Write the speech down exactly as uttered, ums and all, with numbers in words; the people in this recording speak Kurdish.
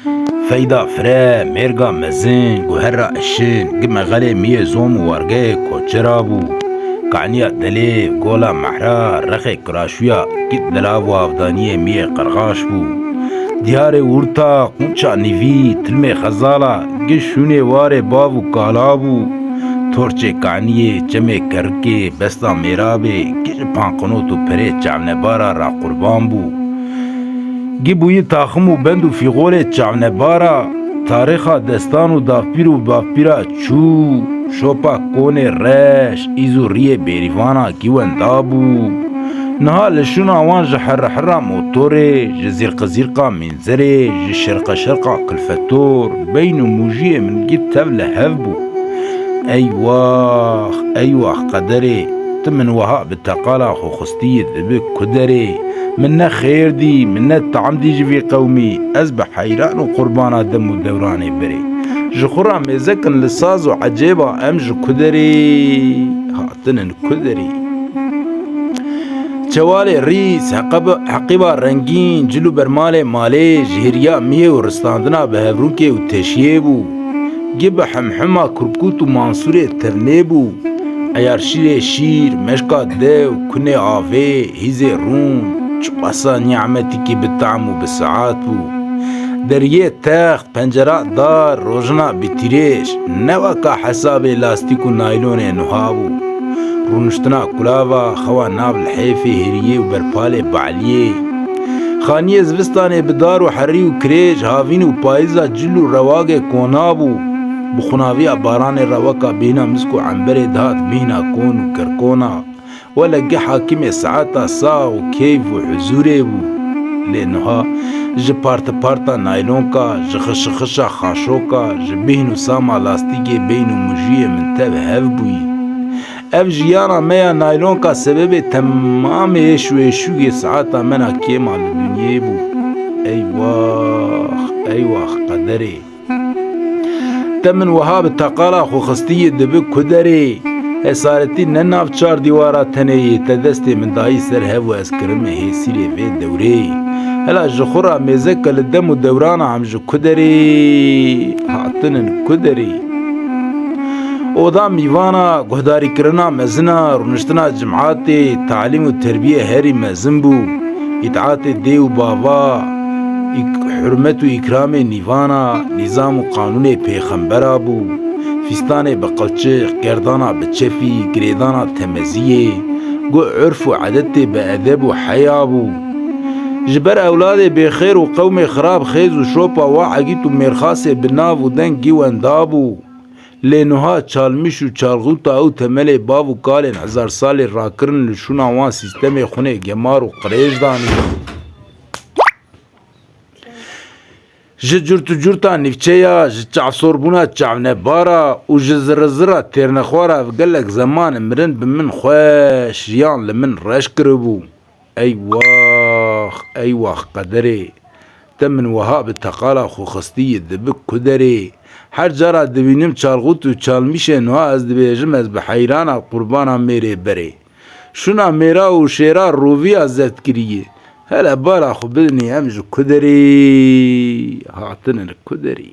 Feyda fire, mêrga mezin, guherra eşin, gi mexelê miyê zom û wargeyê koçera bû. Kaniya delê, gola mehra, rexê kiraşuya, git delav û avdaniyê miyê qerxaş bû. Diyarê wurta, qunça nîvî, tilmê xezala, gi şûnê warê bav û kala bû. Torçê kaniyê, çemê kerikê, besta mêrabê, gi ji panqinot û perê çavnebara ra qurban bû. Gi bûyî taxim û bend û fîxolê çavnebara, tarîxa destan û dapîr û bapîra çû, şopa konê reş, îz û riyê bêrîvana gi wenda bû. Niha li şûna wan ji herrehera motorê, ji zîrqizîrqa mînzerê, ji şerqeşerqa kulfetor, beyn û mûjiyê min gi tev li hev bû. Ey wax, ey wax qederê, tu min wiha bi teqala xwe xwistiyî dibi ku derê? Min ne xêr dî, min ne tam dî ji vî qewmî, ez bi heyran û qurbana dem û dewranê berê. Ji xwe re mêze kin li saz û ecêba em ji ku derê hatinin ku derê? Çewalê rîs, heqeb-, heqîba rengîn, cil û bermalê malê, jihiriya miyê û ristandina bi hevrûkê û teşiyê bû. Gi bi hemhema kurkût û mansûrê tevnê bû. Eyar şîrê şîr, meşka dew, kunê avê, hîzê rûn, çiqasa nîmetikî bi tam û bi saet bû. Deriyê text, pencera dar, rojina bi tîrêj, ne weka hesabê lastîk û naylonê nuha bû. Rûniştina kulava, xewa nav lihêfê hêriyê û berpalê baliyê. Xaniyê zivistanê bi dar û herî û kirêj, havîn û payîza cil û rewagê kona bû. Bi xunaviya baranê re weka bîhna misk û emberê dihat bîhna kon û kerkona. Wele gi hakimê saeta sax û keyf û huzûrê bû. Lê niha ji partiparta naylonka, ji xişixişa xaşoka, ji bîhn û sama lastîkê beyn û mujiyê min tev hev bûyî. Ev jiyana me ya naylonka sebebê temamê êş û êşûgê saeta me na kêma li dinyê bû. Ey wax, ey wax qederê. Te min wiha bi teqala xwe xistiyî dibi ku derê? Esaretî ne nav çar dîwara tenê yê, te destê min dayî ser hev û ez kirime hêsîrê vê dewrê. Hela ji xwe ra mêze ke li dem û dewrana em ji ku derê hatinin ku derê? Oda mîvana, guhdarîkirina mezina, rûniştina cimatê, talîm û terbiyê herî mezin bû. Îtaatê dê û bava, îk-, hurmet û îkramê nîvana, nîzam û qanûnê pêxembera bû. Fîstanê bi qilçiq, gerdana bi çefî, girêdana temeziyê, gu urf û edetê bi edeb û heya bû. Ji ber ewladê bêxêr û qewmê xirab xêz û şopa wa egît û mêrxasê bi nav û deng gi wenda bû. Lê nuha çalmîş û çalxûta ew temelê bav û kalên hezar salî rakirin li şûna wan sîstemê xwinê gemar û qirêj danî. Ji curt û curta nîvçeya, ji çavsorbûna çavnebara û ji zirizira têrnexwara ev gelek zeman mirin bi min xweş, jiyan li min reş kiribû. Ey wax, ey wax qederê! Te min wiha bi teqala xwe xistiyî dibi ku derê? Her cara dibînim çalxût û çalmîşê nuha ez dibêjim ez bi heyrana qurbana mêrê berê. Şûna mêra û şêra roviya zeft kiriyê. Hele bala xwe bidinî em ji ku derê hatinin ku derê?